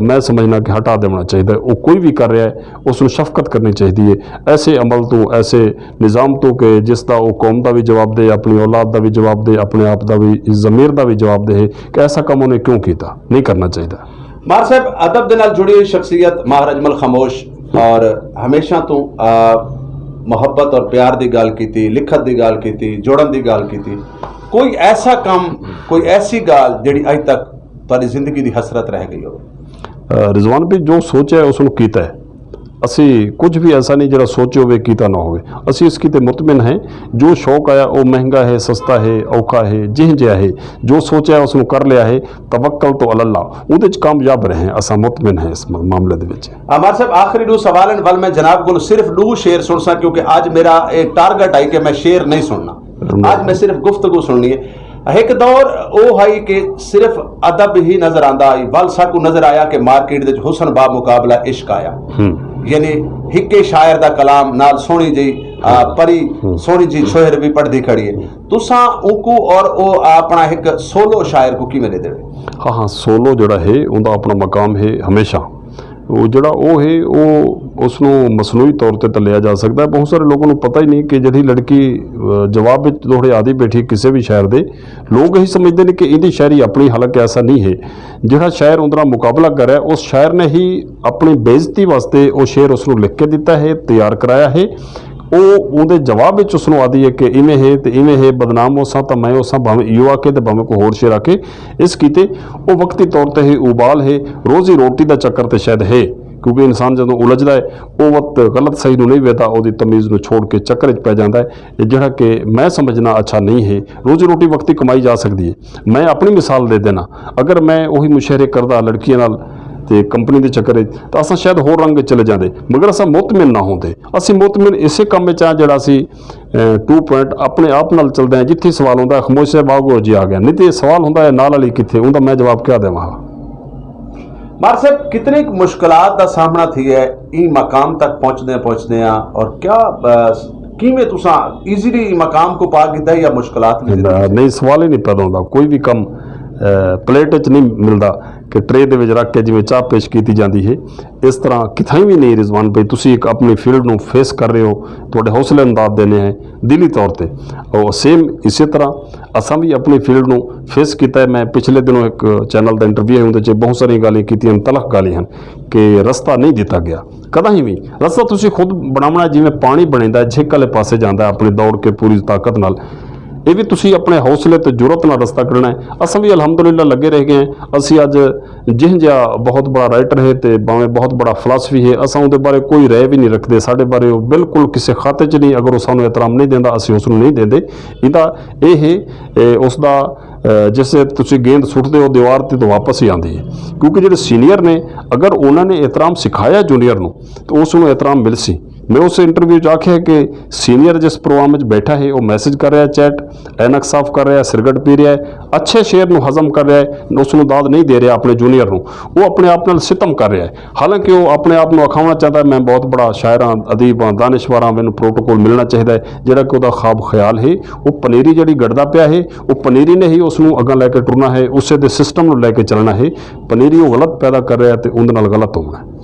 میں سمجھنا کہ ہٹا دینا چاہیدا ہے۔ او کوئی بھی کر رہا ہے، اس نوں شفقت کرنی چاہیدی ہے۔ ایسے عمل تو، ایسے نظام تو کہ جس دا او قوم دا بھی جواب دے، اپنی اولاد دا بھی جواب دے، اپنے آپ دا بھی، ضمیر دا بھی جواب دے کہ ایسا کم انہیں کیوں کیتا، نہیں کرنا چاہیدا۔ مار صاحب، ادب دے نال جڑی ہوئی شخصیت ماہر اجمل خاموش، اور ہمیشہ تو محبت اور پیار دی گل کیتی، لکھت دی گل کیتی، جوڑن دی گل کیتی، کوئی ایسا کم، کوئی ایسی گل جڑی اج تک تہاڈی زندگی دی حسرت رہ گئی ہو؟ رضوان بھی جو سوچیا ہے اس نوں کیتا ہے۔ اسی کچھ بھی ایسا نہیں جڑا سوچے ہوئے کیتا نہ ہوئے۔ اسی اس کیتے مطمئن ہیں۔ جو شوق آیا وہ مہنگا ہے، سستا ہے، اوکھا ہے، جہیں جہا ہے، جو سوچیا ہے اس نوں کر لیا ہے۔ توکل تو اللہ، اودے وچ کامیاب رہے ہیں، اساں مطمئن ہیں اس معاملے دے وچ۔ عمار صاحب، آخری دو سوال ہیں، ول میں جناب کول صرف دو شعر سن ساں، کیونکہ اج میرا ایک ٹارگٹ آئی کہ میں شعر نہیں سننا۔ اج میں صرف گفتگو سننی ہے۔ ایک دور او ہائی کہ صرف ادب ہی نظر آندا آئی، ول ساکو نظر آیا کہ مارکیٹ دے وچ حسن با مقابلہ عشق آیا۔ یعنی ہکے شاعر دا کلام نال سوہنی جئی پری، سوہنی جئی چھوہر بھی پڑھدی کھڑی ہے۔ تساں اوکو اور او اپنا ایک سولو شاعر کو کیویں دے دیوے؟ ہاں ہاں، سولو جڑا ہے اوندا اپنا مقام ہے ہمیشہ۔ وہ جڑا وہ ہے، وہ اس نوں مصنوعی طور تے تلیا جا سکدا ہے۔ بہت سارے لوگوں نوں پتہ ہی نہیں کہ جڑی لڑکی جواب وچ دوہڑے آدھی بیٹھی کسے بھی شاعر دے، لوگ ہی سمجھدے نے کہ ایندی شاعری اپنی، حالانکہ ایسا نہیں ہے۔ جڑا شاعر اندرا مقابلہ کر رہا ہے، اس شاعر نے ہی اپنی بےعزتی واسطے وہ شعر اس نوں لکھ کے دتا ہے، تیار کرایا ہے۔ او اوندے جواب وچ اس نوں آدھی ہے کہ ایویں ہے تے ایویں ہے، بدنام ہو ساں تاں میں ہو ساں، بھاویں ایو آکھے تے بھاویں کوئی ہور شعر آکھے۔ اس کیتے او وقتی طور تے ہی اوبال ہے، روزی روٹی دا چکر تے شاید ہے، کیونکہ انسان جدوں الجھدا ہے، او وقت غلط صحیح نوں نہیں ویدا، او دی تمیز نوں چھوڑ کے چکر وچ پے جاندا ہے۔ اے جڑا کہ میں سمجھنا اچھا نہیں ہے۔ روزی روٹی وقتی کمائی جا سکدی ہے۔ میں اپنی مثال دے دینا، اگر میں وہی مشاہرے کردا لڑکیاں نال تے کمپنی دے چکر وچ، تاں اساں شاید ہور رنگ وچ چلے جاندے، مگر اساں مطمئن نہ ہوندے۔ اسی مطمئن اسے کم وچ آ جڑا سی ٹو پوائنٹ اپنے آپ نال چلدا ہے۔ جتھے سوال ہوندا ہے، خاموش صاحب آؤ گو جی آ گیا، نہیں تے سوال ہوندا ہے نال والی کتھے، اوندا میں جواب کیا دیواں؟ مار صاحب، کتنے کُ مشکلات دا سامنا تھی ہے این مقام تک پہنچدے پہنچدے ہاں، اور کیا کیویں تساں ایزیلی مقام کو پا کیتا ہے یا مشکلات بھی؟ نہیں، سوال ہی نہیں پیدا ہوندا۔ کوئی بھی کم پلیٹ وچ نہیں ملدا کہ ٹرے دے وچ رکھ کے جویں چاہ پیش کیتی جاندی ہے، اس طرح کتھائیں بھی نہیں۔ رضوان بھائی، تسی ایک اپنی فیلڈ نوں فیس کر رہے ہو، تہاڈے حوصلے انداز دینے ہیں دلی طور تے۔ اور سیم اسی طرح اساں بھی اپنی فیلڈ نوں فیس کیتا ہے۔ میں پچھلے دنوں ایک چینل دا انٹرویو ہے، اندر چ بہت ساری گالیاں کیتیاں، تلخ گالیاں ہیں کہ رستہ نہیں دتا گیا۔ کدا ہی بھی رستہ تسی خود بناونا ہے، جویں پانی بنیندا ہے، جھک والے پاسے جاندا ہے، اپنی دوڑ کے پوری طاقت نال۔ یہ بھی تسی اپنے حوصلے تے جرات نال رستہ کرنا ہے۔ اساں بھی الحمدللہ لگے رہ گئے ہیں۔ اسی اج جن جا بہت بڑا رائٹر ہے تے باویں بہت بڑا فلاسفی ہے، اساں اودے بارے کوئی رائے بھی نہیں رکھدے۔ ساڈے بارے وہ بالکل کسے خاتے چ نہیں، اگر وہ سانو احترام نہیں دیندا، اسی اس نوں نہیں دیندے۔ ایندا اے ہے، اے اس دا، اے، جس تسی گیند سٹدے ہو دیوار تے تو واپس ہی آندی ہے، کیونکہ جڑے سینئر نے، اگر انہاں نے احترام سکھایا جونیئر نوں، تو اس نوں احترام مل سی۔ میں اس انٹرویو چ آکھیا کہ سینئر جس پروگرام وچ بیٹھا ہے، وہ میسج کر رہا ہے، چیٹ، اینک صاف کر رہا ہے، سگریٹ پی رہا ہے، اچھے شعر نوں ہضم کر رہا ہے، اس نوں داد نہیں دے رہا اپنے جونیئر نوں، وہ اپنے آپ نال ستم کر رہا ہے۔ حالانکہ وہ اپنے آپ نوں اکھاونا چاہتا ہے، میں بہت بڑا شاعر ہاں، ادیب ہاں، دانشور ہاں، مینوں پروٹوکول ملنا چاہیدا ہے۔ جڑا کہ وہ خواب خیال ہے، وہ پنیری جڑی گڑدا پیا ہے، وہ پنیری نے ہی اس نوں اگاں لے کے ٹرنا ہے، اسے دے سسٹم نوں لے کے چلنا ہے۔ پنیری وہ غلط پیدا کر رہا ہے تے اندر نال غلط ہونا ہے۔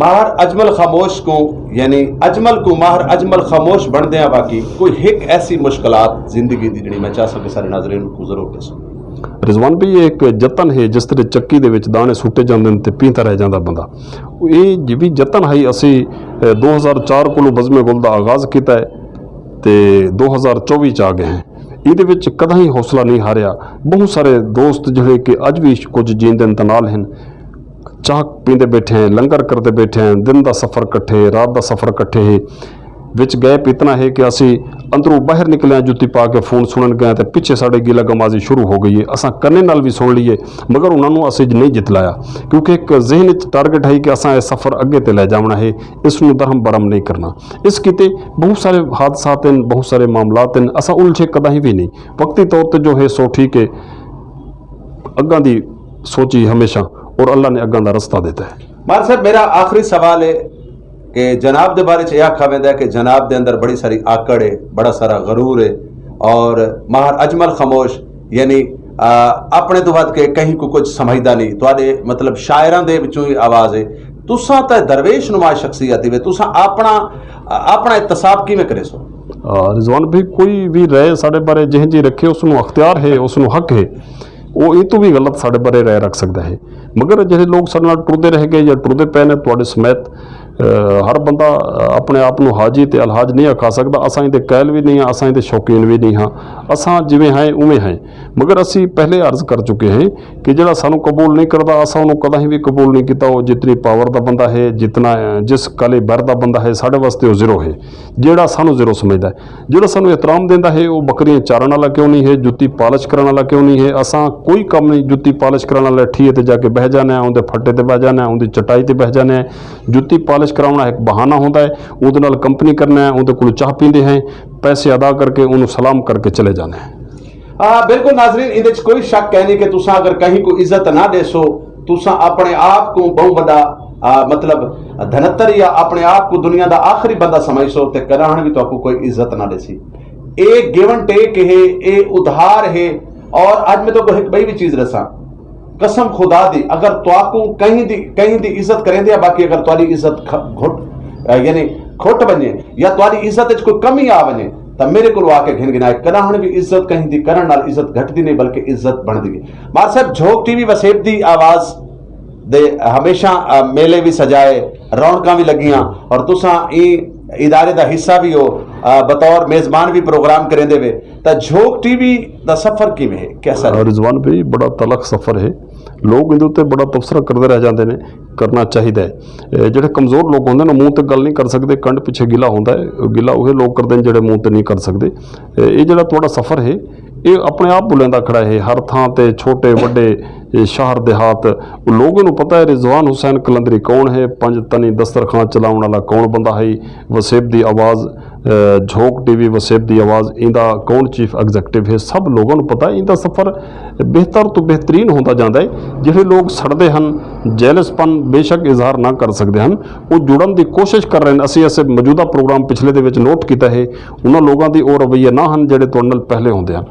ماہر اجمل خاموش کو، یعنی اجمل کو ماہر اجمل خاموش بندے ہیں، باقی کوئی ایک ایسی مشکلات زندگی دی جڑی میں چاہ سکے سارے ناظرین کو ضرور دسو۔ رضوان بھائی، یہ ایک جتن ہے، جس طرح چکی دے وچ دانے سٹے جاندے نے تے پیندا رہ جاندا بندہ۔ یہ جی بھی جتن ہے، اسی، اے، دو ہزار چار کولوں بزم گل دا آغاز کیتا ہے تے دو ہزار چوبی چ آ گئے ہیں۔ یہ دے وچ کداں ہی حوصلہ نہیں ہاریا۔ بہت سارے دوست جڑے کہ اج بھی کچھ جیندے تے نال ہیں، چاہ پیندے بیٹھے ہیں، لنگر کرتے بیٹھے ہیں، دن دا سفر کٹھے، رات دا سفر کٹھے ہے۔ وچ گیپ اتنا ہے کہ اسی اندروں باہر نکلے ہاں، جتی پا کے فون سنن گئے تے پچھے ساڈے گلہ گمازی شروع ہو گئی ہے۔ اساں کنے نال بھی سن لیے، مگر انہاں نوں اسی نہیں جتلایا، کیونکہ ایک ذہن وچ ٹارگٹ ہے کہ اساں اے سفر اگے تے لے جاونا ہے، اس نوں درہم برہم نہیں کرنا۔ اس کیتے بہت سارے حادثات ہیں، بہت سارے معاملات ہیں، اساں الجھے کداں ہی بھی نہیں۔ وقتی طور تے جو ہے سو ٹھیک ہے، اگاں دی سوچی ہمیشہ، اور اللہ نے اگاں دا رستہ دیتا ہے۔ مار صاحب، میرا آخری سوال ہے کہ جناب دے بارے چ یہ آکھا ویندا ہے کہ جناب دے اندر بڑی ساری آکڑ ہے، بڑا سارا غرور ہے، اور ماہر اجمل خاموش، یعنی آ، اپنے تو ود کے کہیں کو کچھ سمجھدا نہیں۔ تواڈے مطلب شاعراں دے وچوں ہی آواز ہے۔ تساں تے درویش نما شخصیت ہی وے، تساں اپنا اپنا احتساب کیویں کرے سو؟ آ، رضوان بھائی، کوئی بھی رائے ساڈے بارے جہیں جی رکھے، اس نوں اختیار ہے، اس نوں حق ہے، وہ یہ تو بھی غلط ساڈے بارے رائے رکھ سکدا ہے۔ مگر جڑے لوگ ساڈے نال ٹردے رہ گئے یا ٹردے پے نے تواڈے سمیت، آ، ہر بندہ اپنے آپ نوں حاجی تے الحاج نہیں آکھا سکدا۔ اساں ایندے قائل بھی نہیں ہاں، اساں ایندے شوقین بھی نہیں ہاں۔ اساں جویں ہیں اوویں ہیں، مگر اسی پہلے عرض کر چکے ہیں کہ جڑا سانوں قبول نہیں کردا، اساں اونوں کداں ہی بھی قبول نہیں کیتا۔ وہ جتنی پاور دا بندہ ہے، جتنا، جس کالیبر دا بندہ ہے، ساڈے واسطے وہ زیرو ہے۔ جڑا سانوں زیرو سمجھدا ہے، جڑا سانوں احترام دیندا ہے، وہ بکریاں چارن والا کیوں نہیں ہے، جتی پالش کرن والا کیوں نہیں ہے؟ اساں کوئی کم نہیں، جتی پالش کرن والا ٹھیے تے جا کے بہ جانا ہے، اوندے پھٹے تے بہ جانا ہے، اوندی چٹائی تے بہ جانا ہے۔ جتی پالش کراونا ایک بہانہ ہوندا ہے، اوندے نال کمپنی کرنا ہے، اوندے کول چاہ پیندے ہیں، پیسے ادا کر کے اونوں سلام کر کے چلے جانا ہے۔ آ، بالکل ناظرین، اندے چ کوئی شک ہے نہیں کہ تساں اگر کہیں کو عزت نہ دے سو، تساں اپنے آپ کو بہت بڑا، آ، مطلب دھنتر یا اپنے آپ کو دنیا دا آخری بندہ سمجھ سو تے کراہن بھی تو کوئی عزت نہ دے سی۔ اے گیون ٹیک ہے، اے ادھار ہے۔ اور اج میں تو کو ایک بئی بھی چیز رساں، قسم خدا دی، اگر تواکو کہیں دی کہیں دی عزت کریں دیا، باقی اگر توالی عزت کھ- گھٹ، آ، یعنی کھٹ بنے یا توالی عزت وچ کوئی کمی آ بنے، تو میرے کو آ کے گھن گنا ہے۔ کراہن بھی عزت کہیں دی کرن نال عزت گھٹ دی نہیں، بلکہ عزت بن دی۔ مار صاحب، جھوک ٹی وی وسیب دی آواز دے ہمیشہ، آ، میلے بھی سجائے، رونقاں بھی لگیاں، اور تساں ای ادارے دا حصہ بھی ہو، آ، بطور میزبان بھی پروگرام کریں دے وے۔ تا جھوک ٹی وی دا سفر کیویں ہے؟ کیسا ہے؟ رضوان بھائی، بڑا تلخ سفر ہے۔ لوگ اندے تے بڑا تبصرہ کردے رہ جاندے نے، کرنا چاہیدا ہے۔ اے جڑے کمزور لوگ ہوندے نے، منہ تے گل نہیں کر سکدے، کنڈ پیچھے گلا ہوندا ہے۔ گلا اوہے لوگ کردے نے جڑے منہ تے نہیں کر سکدے۔ اے، اے جڑا تہاڈا سفر ہے، اے اپنے آپ بلیندا کھڑا ہے۔ ہر تھاں تے چھوٹے وڈے، اے شہر دیہات، او لوگوں نوں پتہ ہے رضوان حسین قلندری کون ہے، پنج تنی دسترخوان چلاون والا کون بندہ ہے، وسیب دی آواز، اے، جھوک ٹی وی وسیب دی آواز، ایندا کون چیف ایگزیکٹو ہے، سب لوگوں نوں پتہ ہے۔ ایندا سفر بہتر تو بہترین ہوندا جاندا ہے۔ جڑے لوگ سڑدے ہن، جیلس پن بے شک اظہار نہ کر سکدے ہن، او جڑن دی کوشش کر رہے ہیں۔ اسی ایسے موجودہ پروگرام پچھلے دے وچ نوٹ کیتا ہے، انہاں لوگاں دی او رویہ نہ ہن جڑے تہاڈے نال پہلے ہوندے ہن۔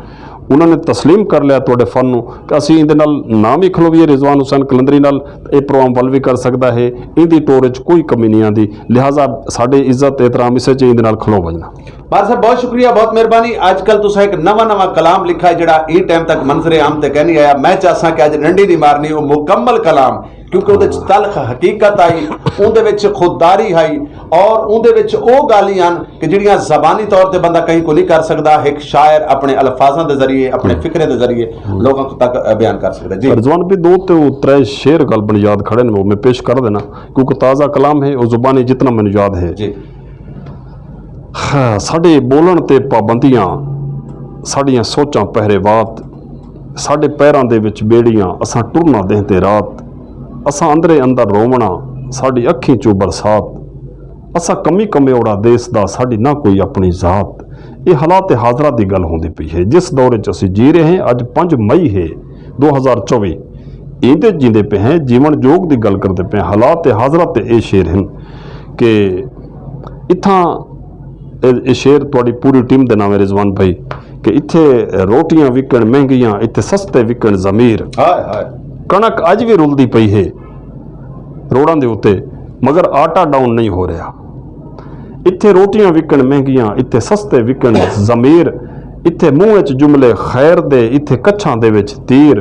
انہاں نے تسلیم کر لیا تہاڈے فن نوں کہ اسی ایندے نال نام ہی کھلویے رضوان حسین قلندری نال، اے پروگرام ول بھی کر سکدا ہے، ایندی ٹور وچ کوئی کمی نہیں آندی۔ لہذا ساڈے عزت احترام اسے چ ایندے نال کھلو وجنا۔ بار صاحب، بہت شکریہ، بہت مہربانی۔ اج کل تسا ایک نواں نواں کلام لکھا ہے جڑا ای ٹائم تک منظر عام تے کہہ نہیں آیا۔ میں چاہساں کہ اج ڈنڈی نہیں مارنی، وہ مکمل کلام، کیونکہ اودے وچ تلخ حقیقت آئی، اودے وچ خودداری آئی، اور اودے وچ او گالیاں ہن کہ جڑیاں زبانی طور تے بندہ کہیں کو نہیں کر سکدا، ایک شاعر اپنے الفاظاں دے ذریعے، اپنے فکرے دے ذریعے لوگوں تک بیان کر سکدا۔ جی۔ رضوان بھی دو تے او ترے شعر گل بن یاد کھڑے نے، وہ میں پیش کر دینا، کیونکہ تازہ کلام ہے، او زبانی جتنا مینوں یاد ہے۔ جی۔ ہاں، ساڈے بولن تے پابندیاں، ساڈیاں سوچاں پہرے وات، ساڈے پیراں دے وچ بیڑیاں، اساں ٹرنا دیں تے رات، اساں اندرے اندر روونا، ساڈی اکھیں چوں برسات، اساں کمی کمیوڑا دیس دا، ساڈی نہ کوئی اپنی ذات۔ یہ حالات حاضرہ دی گل ہوندی پئی ہے، جس دور وچ اسی جی رہے ہیں۔ اج پنج مئی ہے، دو ہزار چوبی، ایندے جیندے پے ہیں، جیون جوگ دی گل کردے پے ہیں۔ حالات حاضرہ تے اے شعر ہن کہ اتھاں، اے، اے شعر تہاڈی پوری ٹیم دے نام ہے رضوان بھائی، کہ اتھے روٹیاں وکن مہنگیاں، اتھے سستے وکن ضمیر۔ ہائے ہائے۔ کنک اج بھی رلدی پئی ہے روڈاں دے اُتے، مگر آٹا ڈاؤن نہیں ہو رہا۔ اتھے روٹیاں وکن مہنگیاں، اتھے سستے وکن ضمیر، اتھے منہ وچ جملے خیر دے، اتھے کچھاں دے وچ تیر،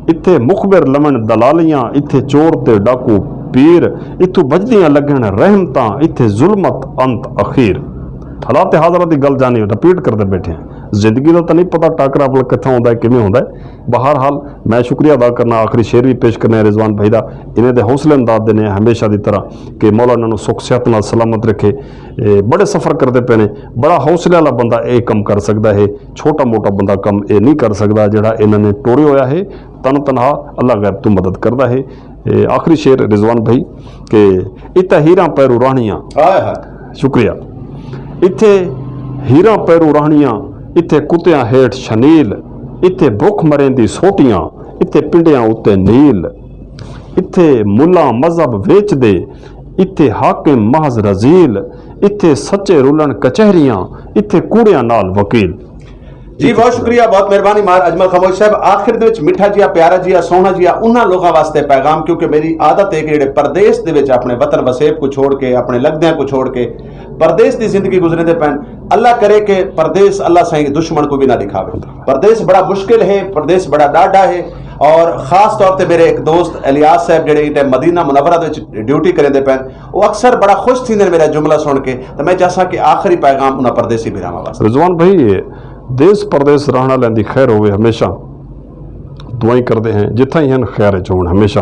اتھے مخبر لمن دلالیاں، اتھے چور تے ڈاکو پیر، اتھوں بجدیاں لگن رحمتاں، اتھے ظلمت انت اخیر۔ حالات حاضرہ دی گل جانی ریپیٹ کردے بیٹھے ہیں۔ زندگی دا تاں نہیں پتا ٹاکرا اپنا کتھاں ہوندا ہے، کیویں ہوندا ہے۔ بہرحال، میں شکریہ ادا کرنا، آخری شعر بھی پیش کرنے ہیں رضوان بھائی دا، انہیں دے حوصلے امداد دینے ہیں ہمیشہ دی طرح کہ مولا انہاں نوں سکھ صحت نال سلامت رکھے۔ اے بڑے سفر کردے پے نے، بڑا حوصلے والا بندہ اے کم کر سکدا ہے، چھوٹا موٹا بندہ کم اے نہیں کر سکدا جڑا انہاں نے ٹورے ہویا ہے۔ تن تنہا اللہ غیب تو مدد کردا ہے۔ اے آخری شعر رضوان بھائی کہ اتھے ہیراں پیروں راہنیاں۔ ہائے ہائے۔ شکریہ۔ اتھے ہیراں پیروں راہنیاں، اتھے کتیاں ہیٹھ شنیل، اتھے بھوک مریں دی سوٹیاں، اتھے پنڈیاں اتے نیل، اتھے ملا مذہب ویچ دے، اتھے حاکم محض رزیل، اتھے سچے رولن کچہریاں، اتھے کوڑیاں نال وکیل۔ جی، بہت شکریہ، بہت مہربانی مار اجمل خاموش صاحب۔ آخر دے وچ میٹھا جیا، پیارا جیا، سوہنا جیا انہاں لوگاں واسطے پیغام، کیونکہ میری عادت ہے کہ جڑے پردیس دے وچ اپنے وطن وسیب کو چھوڑ کے، اپنے لگدیاں کو چھوڑ کے پردیس دی زندگی گزرے دے پین، اللہ کرے کہ پردیس اللہ سائیں دشمن کو بھی نہ دکھاوے۔ پردیس بڑا مشکل ہے، پردیس بڑا ڈاڈا ہے، اور خاص طور تے میرے ایک دوست الیاس صاحب جڑے اس ٹائم مدینہ منورہ دے وچ ڈیوٹی کرے دے پین، وہ اکثر بڑا خوش تھی میرا جملہ سن کے۔ تو میں چاہساں کہ آخری پیغام انہاں پردیسی بھراواں واسطے۔ رضوان بھائی، دیس پردیس رہنا لیندی خیر ہوئے، ہمیشہ دعائیں کردے ہیں، جتھاں ہی ہن خیر وچ ہون ہمیشہ۔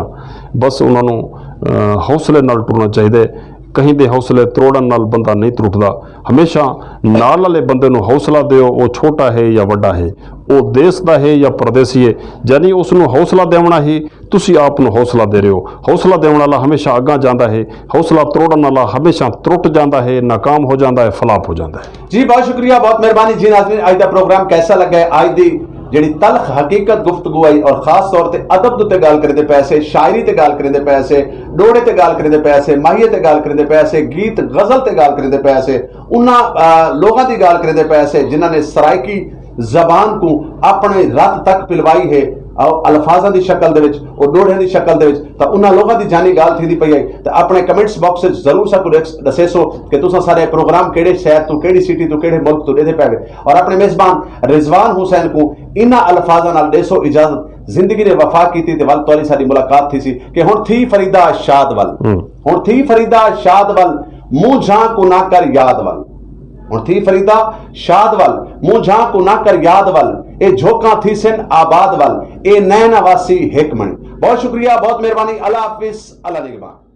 بس انہاں نوں، آ، حوصلے نال ٹرنا چاہیدا ہے۔ کہیں دے حوصلے تروڑن نال بندہ نہیں ترٹدا۔ ہمیشہ نال والے بندے نوں حوصلہ دیو، او چھوٹا ہے یا وڈا ہے، او دیس دا ہے یا پردیسی ہے، یعنی اس نوں حوصلہ دیونا ہی تسی آپ نوں حوصلہ دے رہے ہو۔ حوصلہ دیون والا ہمیشہ اگاں جاندا ہے، حوصلہ تروڑن والا ہمیشہ ترٹ جاندا ہے، ناکام ہو جاندا ہے، فلاپ ہو جاندا ہے۔ جی، بہت شکریہ، بہت مہربانی۔ جی ناظرین، اج دا پروگرام کیسا لگا ہے؟ اج دی جڑی تلخ حقیقت گفتگو آئی اور خاص طور تے ادب دے تے گل کریندے پے سے، شاعری تے گل کریندے پے سے، ڈوڑے تے گل کریندے پے سے، ماہیے تے گل کریندے پے سے، گیت غزل تے گل کریندے پے سے، انہاں، آ، لوگاں دی گل کریندے پے سے جنہاں نے سرائیکی زبان کو اپنے رت تک پلوائی ہے، او الفاظاں دی شکل دے وچ، او ڈوڑھے دی شکل دے وچ، تاں انہاں لوگاں دی جانی گال تھی دی پئی ہے۔ تاں اپنے کمنٹس باکس وچ ضرور ساکو دس-، دسے سو کہ تساں سارے پروگرام کیڑے شہر تو، کیڑی سٹی تو، کیڑے ملک تو ڈیدے پے وے۔ اور اپنے میزبان رضوان حسین کو انہاں الفاظاں نال دے سو اجازت۔ زندگی نے وفا کیتی تے ول توالی ساری ملاقات تھی سی کہ ہن تھی فریدہ شاد ول۔ ہن تھی فریدہ شاد ول، منہ جھاں کو نہ کر یاد ول۔ ہن تھی فریدا شاد ول، منہ جھاں کو نہ کر یاد ول، اے جھوکاں تھی سن آباد ول، اے نین واسی ہک منی۔ بہت شکریہ، بہت مہربانی، اللہ حافظ، اللہ نگہبان۔